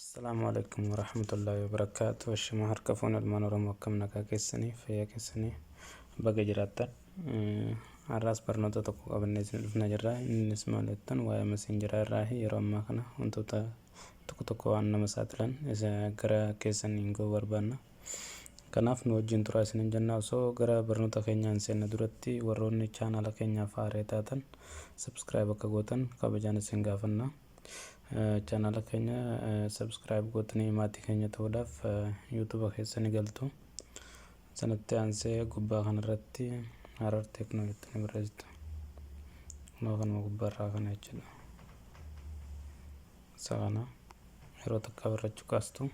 Assalaamu Aleykum Warahmatullaahi Wabarakaatu. Ashamaa harka fuune ilmaan Oromoo akkam nagaa keessanii fayyaa keessanii baga jiraattan. Har'aas barnoota tokko qabannee isin dhufna jirra. Innis maal jettan waa'ee messengeraa irraa yeroo ammaa kana wantoota tokko tokko waan nama saaxilan isa gara keessan hin ga'uu barbaanna. Kanaaf nu wajjin turaa isinin jenna. Osoo gara barnoota keenyaa hin seenne duratti warroonni chaanaala keenyaaf haaree taatan subscribe akka gootan kabajaan isin gaafanna. Chaanaala keenya subscribe gootanii maatii keenya ta'uudhaaf YouTube keessa ni galtu. Sanatti aansee gubbaa kanarratti Harar Teknoo jettanii barreessitu. Kunoo kanuma gubbaarraa kana jechuudha. Isa kana yeroo takkaaf irra cuqaastu.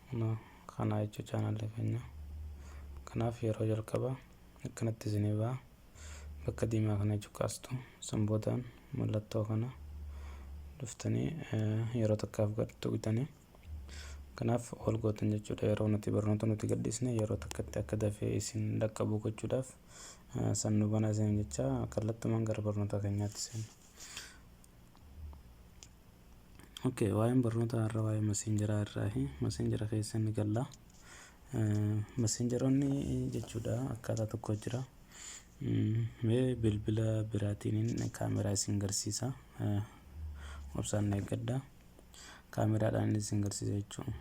Kunoo kana jechuu chaanaalli keenya. Kanaaf yeroo jalqaba akkanatti isinii ba'a. Bakka diimaa kana cuqaastu. San boodaan mallattoo kana dhuftanii yeroo takkaaf gad tuqxanii. Kanaaf ol gootan jechuudha. Yeroo nuti barnoota nuti gadhiisne yeroo takkatti akka dafee isin dhaqqabu gochuudhaaf san nu banaa isin jecha kallattumaan gara barnoota keenyaatti seenna. Okay, waa'een barnoota har'a waa'ee messengeraa irraahi. Messengera keessa ni galla. Messengeroonni jechuudha akkaataa tokko jira. Mee bilbila biraatiin kaameraa isin garsiisa. Obsaan na eeggadha. Kaameraadhaan isin garsiisa jechuudha.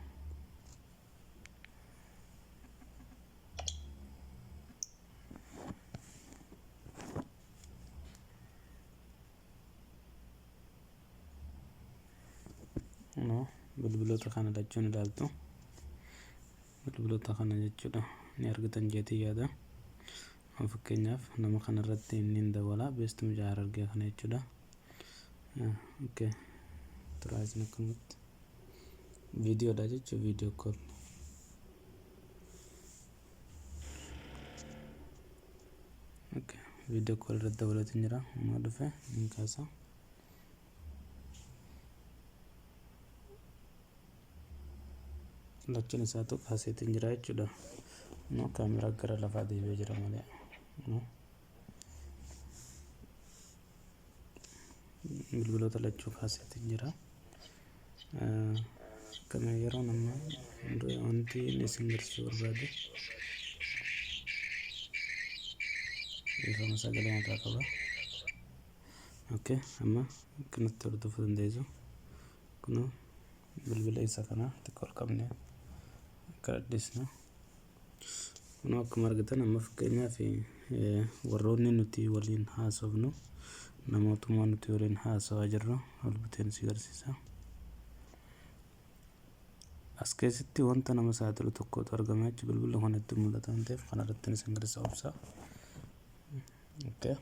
No, bilbiloota kana lachuun ilaaltu. Bilbiloota kana jechuudha ni argitan jeetii yaada. Amma fakkeenyaaf nama kana irratti inni hin dawwala beest mucaa Harargee kana jechuudha. Okay. Turaa isin akkanumatti. Viidiyoodha jechuun viidiyoo kool. Okay. Viidiyoo kool irratti dawwalatiin jira. Amma dhufe hin kaasa. Lachuun isaatu kaaseetiin jira jechuudha. No kaameraa gara lafaa deebi'ee jira malee. No. Bilbiloota lachuu kaaseetiin jira. Kana yeroo nama wanti inni isin garsiisuu barbaade dhiifama sagalee mataa qaba. Okay, amma akkanatti hordofuu dandeessu. Kunoo bilbila isa kana xiqqoo ol qabnee akka dhadhisnu. Kunoo akkuma argitan amma fakkeenyaaf warroonni nuti waliin haasofnu namootuma nuti waliin haasawaa jirru ol buteen si garsiisa. As keessatti wanta nama saaxilu tokkotu argama jechuudha. Bilbilli kun itti mul'ata waan ta'eef kanarratti isin garsiisa obsa. Okay.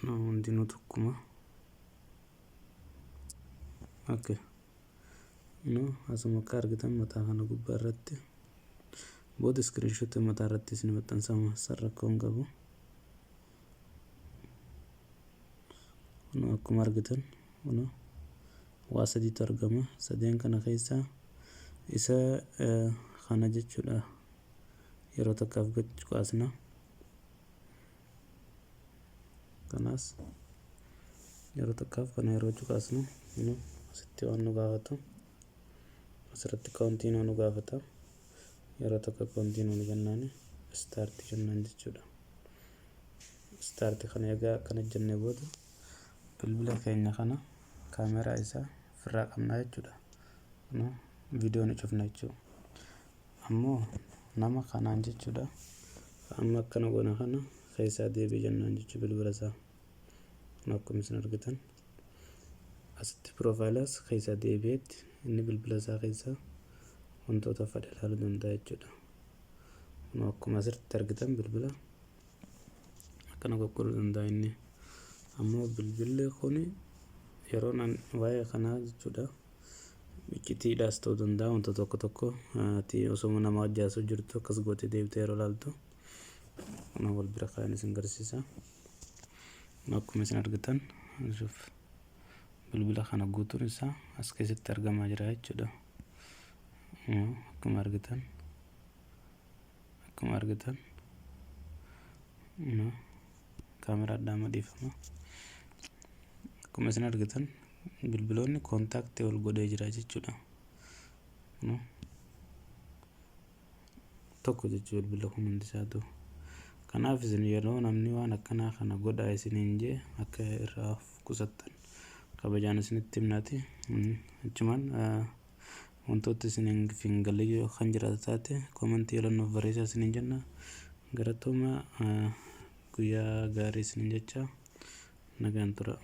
Hundinuu tokkuma. Okay. No, asuma akka argitan mataa kana gubbaa irratti booda screenshot mataa irratti isin maxxansama san rakkoo hin qabu. Kunoo akkuma argitan kunoo waa sadiitu argama. Sadeen kana keessaa isa kana jechuudha. Yeroo takkaaf gad cuqaasna. Kanaas yeroo takkaaf kana yeroo cuqaasnu kunoo asitti waan nu gaafatu asirratti continue nu gaafata. Yeroo takka continue nu jennaani start jennaan jechuudha. Start kana egaa akkana jennee booda bilbila keenya kana kaameraa isaa ofirraa qabnaa jechuudha. Kunoo viidiyoo ni cufna jechuudha. Ammoo nama kanaan jechuudha. Amma akkana goona kana keessaa deebi'i jennaan jechuudha bilbila isaa. Kun akkuma isin argitan asitti piroofaayila keessaa deebi'eetti inni bilbila isaa keessaa wantoota fedhe ilaaluu danda'a jechuudha. Kun akkuma asirratti argitan bilbila akkana goggodhuu danda'a inni. Ammoo bilbilli kun yeroo waa'ee kanaa jechuudha. Iccitiidhaas ta'uu danda'a wanta tokko tokko ati osoo nama wajji haasa'u jirtu akkas gootee deebitee yeroo ilaaltu kana wal bira kaa'een isin garsiisa. Akkuma isin argitan bilbila kana guutuun isaa as keessatti argamaa jira jechuudha. Akkuma argitan akkuma argitan Kaameraa dhaama, dhiifama. Akkuma isin argitan bilbiloonni contact ol godhee jira jechuudha. Tokko jechuu bilbila kun hundi isaatu. Kanaaf isin yeroo namni waan akkanaa kana godhaa isiniin jee akka irraa of qusattan kabajaan isinitti himnaati. Achumaan wantoota isin hin galle yoo kan jiraatu taate comment yeroo nuuf barreessaa isiniin jenna. Galatooma, guyyaa gaarii isiniin jecha, nagaan tura.